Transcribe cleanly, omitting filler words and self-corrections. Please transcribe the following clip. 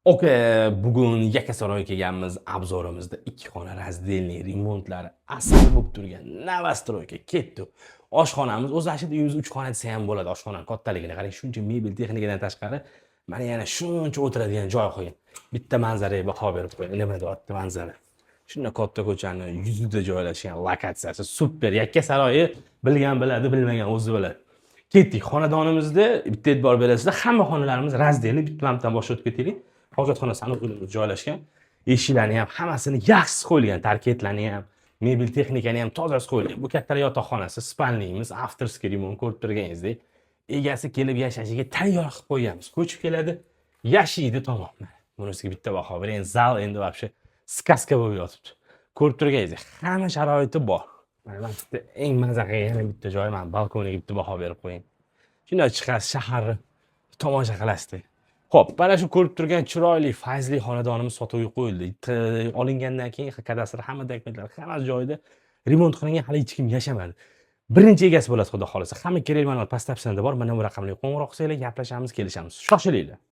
Okey, bugun Yakkasaroyga kelganmiz. Обзор imizda ikki xona раздельный, remontlari asal bo'lib turgan новостройка ketdi. Oshxonamiz o'zi ana shu uyimiz uch xona desa ham bo'ladi. Oshxonani kattaligini qarang, shuncha mebel texnikadan tashqari mana yana shuncha o'tiradigan joy qo'ygan. Bitta manzaraga baho berib qo'ying. Nima deyapti manzara? Shunday katta ko'chani yuzida joylashgan, lokatsiyasi super. Yakkasaroyi bilgan biladi, bilmagan o'zi biladi. Ketdik. Xonadonimizda bitta e'tibor berasizlar, hamma xonalarimiz раздельный. Bitta mana boshlab o'tib ketaylik. Hojatxona санузел imiz joylashgan. Eshiklarni ham hammasini yaxshisi qo'yilgan, parketlarni ham, mebel texnikani ham tozasi qo'yilgan. Bu kattalar yotoqxonasi, спальный imiz, авторский remont, ko'rib turganingizdek. Egasi kelib yashashiga tayyor qilib qo'yganmiz. Ko'chib keladi, yashaydi, tamom. Mana bunisiga bitta baho bering. Zal endi вообще сказка bo'lib yotibdi. Ko'rib turganingizdek, hamma sharoiti bor. Mana bitta eng maza qilgan yana bitta joyi, mana balkoniga bitta baho berib qo'ying. Shunday chiqasiz, shaharni tomosha qilasizda. Xo'p, mana shu ko'rib turgan chiroyli, fayzli xonadonimiz sotuvga qo'yildi. Olingandan keyin kadastr, hamma dokumentlar hammasi joyida, remont qilingan, hali hech kim yashamadi. Birinchi egasi bo'lasiz, xudo xohlasa. Hamma kerakli ma'lumot pastda bor. Mana bu raqamlarga qo'ng'iroq qilsanglar, gaplashamiz, kelishamiz. Shoshilinglar.